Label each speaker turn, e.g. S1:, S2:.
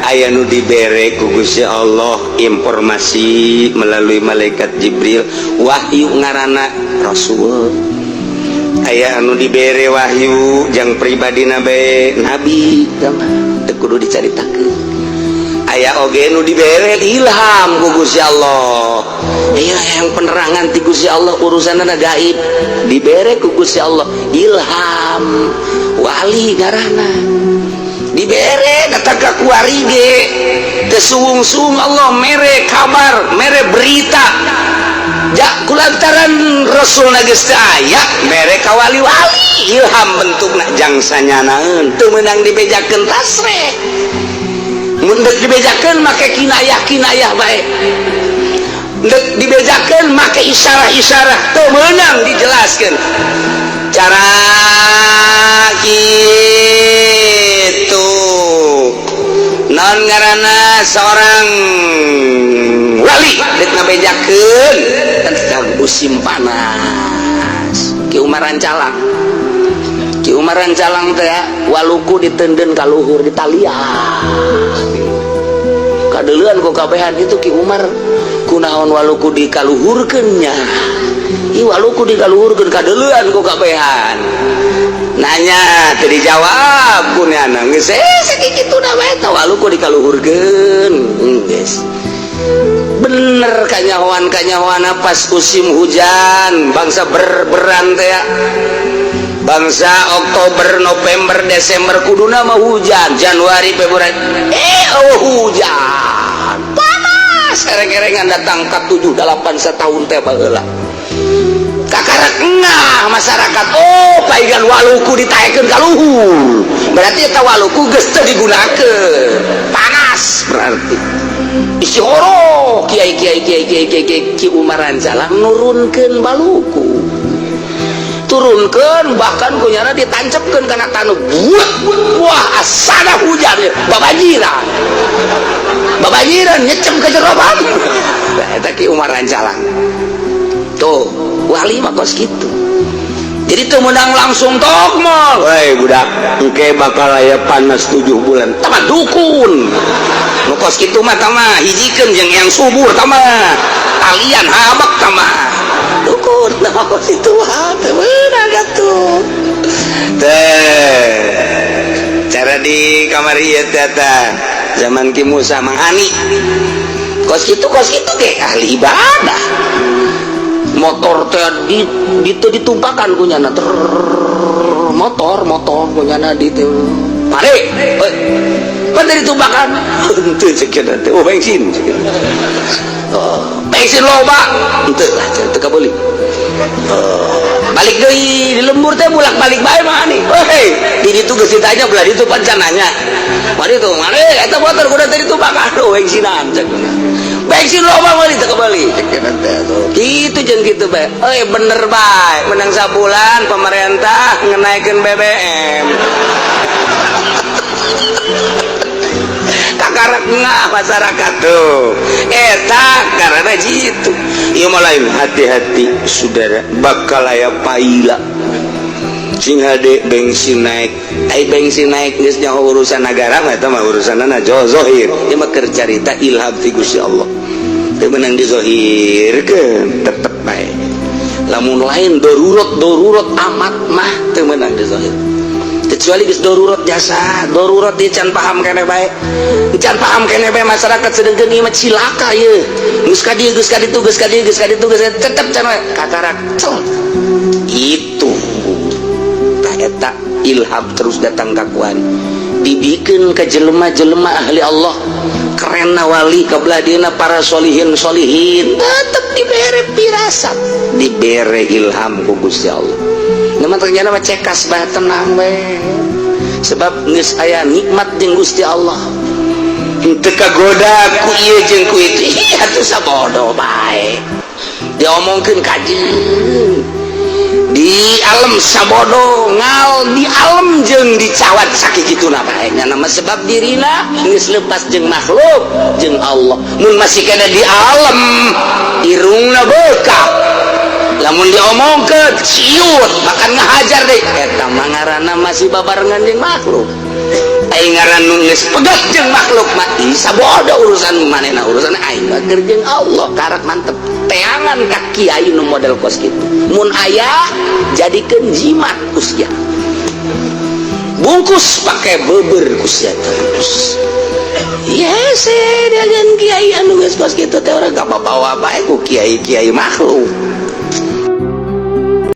S1: Aya nu dibere ku Gusti Allah informasi melalui malaikat Jibril, wahyu ngaranna Rasul. Aya anu dibere wahyu jang pribadi nabe, nabi teu kudu dicaritakeun. Aya oge nu dibere ilham ku Gusti Allah. Aya yang penerangan ti Gusti Allah, urusanna gaib, dibere ku Gusti Allah ilham, wali ngaranna. Dibere datang ke kuari ge kesuung-suung Allah mere kabar, mere berita ja kulantaran Rasul geus teu aya, mere ka wali-wali ilham bentukna jang sanyanaeun. Teu meunang dibejakeun tasreh. Mun deuk dibejakeun make kinayah kinayah bae, deuk dibejakeun make isyarah-isyarah, teu meunang dijelaskeun cara gitu. Non ngaranna seorang wali dek ngabejakeun tentang musim panas. Ki Umar Rancalang, Ki Umar Rancalang teh waluku ditenden ka luhur, ditalian, kadeuleuan ku kabehan itu. Ki Umar kunaon waluku dikaluhurkeun nya? Ih, waluku dikaluhurkeun, kadeuleuan ku kabehan, nanya teu dijawab ku nyana. Geus sakitu da bae tah, waluku dikaluhurkeun. Geus bener kanyahoan kanyahoan pas musim hujan bangsa berberan teh ya. Bangsa Oktober, November, Desember kuduna mah hujan, Januari, Februari, oh hujan, panas ereng-erengan datang ke 7 8 setahun teh baheula. Kakarak ngah masyarakat, oh, paigan waluku ditaekeun ka luhur, berarti eta waluku geus teu digunakeun, panas. Berarti istihoro kiai kiai kiai kiai kiai kiai. Ki Umar Rancalang nurunkeun baluku, turunkan, bahkan kunyana ditancepkeun kana taneuh, buat wah asana hujan ya, babanjiran babanjiran nyecem ke jero batu. Nah, eta Ki Umar Rancalang tuh, wali mah kos kitu. Jadi teu meunang langsung tokmol, "Woi budak, engke bakal aya panas 7 bulan." Tama dukun nu kos kitu mah, tama hijikeun jeung yang subur, tama talian habak, tama dukun. Nah, kos itu mah teu meunang atuh teh cara di kamar ieu teh. Tah, zaman Ki Musa Manghani kos kitu, kos kitu ge ahli ibadah. Motor teh di di ditumpakan kunyana ter motor motor kunyana di teu pare. Heuh, pan ditumpakan henteu cek teh. Oh, bensin cek. Oh, bensin loba henteu lah, teu kabeuli. Oh, balik deui di lembur teh, bolak balik bae mah nih. Hei, di ditu geus ditanya, belah ditu pan nanya mari tuh, mari eta motor kudu teh ditumpakan. Oh, bensinan cek, bensin loba mah teu kebeli cek teh. Kitu jeung kitu bae euy, bener bae menang sabulan pemerintah ngenaikeun BBM, kakarak ngah masyarakat tuh. Eta karena gitu. Ieu mah lain, hati-hati saudara, bakal aya paila, sing hade bensin naik. Ai bensin naik geus nyaho urusan negara mah, eta mah urusanna zohir. Ieu mah keur carita ilham ti Gusti Allah, teu meunang dizohirkeun, tetep bae lamun lain darurat darurat amat mah teu meunang dizohir, kecuali geus darurat jasa darurat. Dia can paham keneh bae, can paham keneh bae masyarakat, sedengkeun ieu mah cilaka ieu, geus ka dieu, geus ka ditu, geus ka dieu, geus ka ditu, geus tetep can kakarak cel itu. Tah, eta ilham terus datang ka kuan, dibikin ke jelema-jelema ahli Allah, keren wali kebelah dina para solihin solihin, tetep dibere pirasat, dibere ilham ku Gusti Allah. Namun ternyata mah cekas bah, tenang we, sebab geus aya nikmat jeung Gusti Allah, henteu kagoda ku ieu jeung ku itu. Ih, atuh sabodo bae diomongkeun kajeun, di alam sabodo ngal, di alam jeung dicawat sakituna bae nya nama, sebab dirina geus lepas jeung makhluk jeung Allah. Mun masih kena di alam, irungna bekak, lamun diomongkeun ciut, bahkan ngahajar deh, eta mah ngaranna masih babarengan jeung makhluk. Aing ngaran nu geus pegat jeung makhluk mah sabodo urusan manehna, urusan aing mah keur jeung Allah. Karak mantep teangan ka kiai nu model kos kitu. Mun aya, jadikeun jimat ku sia, bungkus pakai beber ku sia terus. Yes, dengan kiai anu geus kos kitu teh urang gak bawa bae ku kiai-kiai makhluk.